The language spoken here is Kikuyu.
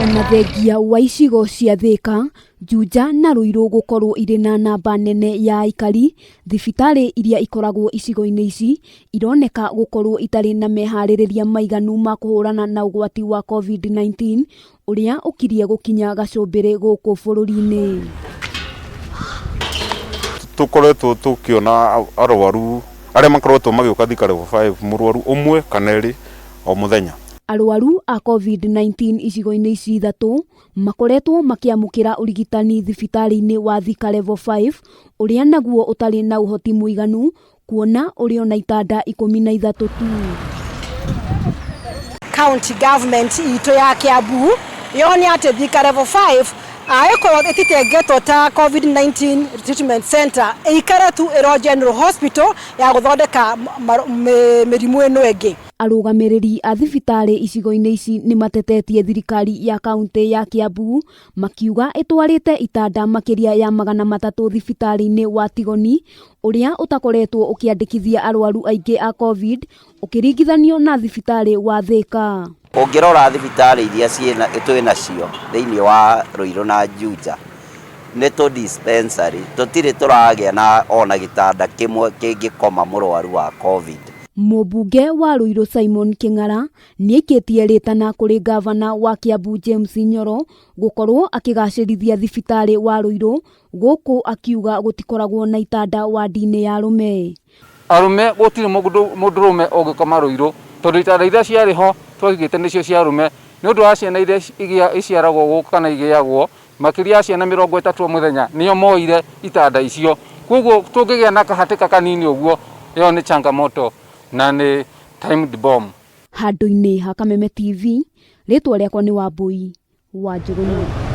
Ona thengia wa icigo cia Thĩka, Juja na Ruiru gũkorwo irĩ na namba nene ya aikari, thibitarĩ iria ikoragwo icigo-inĩ ici ironeka gũkorwo itarĩ na meharĩrĩria maiganu ma kũhũrana na ũgwati wa COVID-19 ũrĩa ũkirie gũkinya gacũmbĩrĩ gũkũ bũrũri-inĩ. Tũkoretwo tũkĩona arwaru arĩa makoretwo magĩũka Thika Level 5 mũrwaru ũmwe kana erĩ o mũthenya. Arwaru a COVID-19 icigo-inĩ ici ithatũ makoretwo makĩamũkĩra ũrigitani thibitarĩ-inĩ wa Thika Level 5 ũrĩa naguo ũtarĩ na ũhoti mũiganu kuona ũrĩ ona itanda 13 tu. County government itũ ya Kiambu yone atĩ Thika Level 5 ĩkorwo ĩtitengetwo ta COVID-19 treatment center, ĩikare tu ĩro general hospital ya gũthondeka mĩrimũ ĩno ĩngĩ. Arũgamĩrĩri a thibitarĩ icigo-inĩ ici nĩ matetetie thirikari ya kaunti ya Kiambu makiuga ĩtwarĩte itanda makĩria ya 300 thibitarĩ-inĩ wa Tigoni ũrĩa ũtakoretwo ũkĩandĩkithia arwaru aingĩ a COVID ũkĩringithanio na thibitarĩ wa Thika. Ũngĩrora thibitarĩ iria twĩ nacio thĩinĩ wa Ruiru na Juja nĩ tũ dispensary, tũtirĩ tũragĩa na ona gĩtanda kĩmwe kĩngĩkoma mũrwaru wa COVID. Mũmbunge wa Ruiru Simon Kĩng'ara nĩaikĩtie rĩtana kũrĩ ngavana wa Kiambu James Nyoro gũkorwo akĩgacĩrithia thibitarĩ wa Ruiru gũkũ akiuga gũtikoragwo na itanda wandi-inĩ ya arũme. Arũme gũtirĩ mũndũrũme ũngĩkoma Ruiru tondũ itanda iria ciarĩ ho twaigĩte nĩcio cia arũme nĩ ũndũ wa ciana iria iciaragwo gũkũ kana igĩagwo makĩria ya ciana 30 o mũthenya nĩo moire itanda icio. Koguo tũngĩgĩa na kahatĩka kanini ũguo ĩyo nĩ changamoto na nĩ timed bomb. Handũ-inĩ ha Kameme TV, rĩtwa rĩakwa nĩ Wambui wa Njũgũna.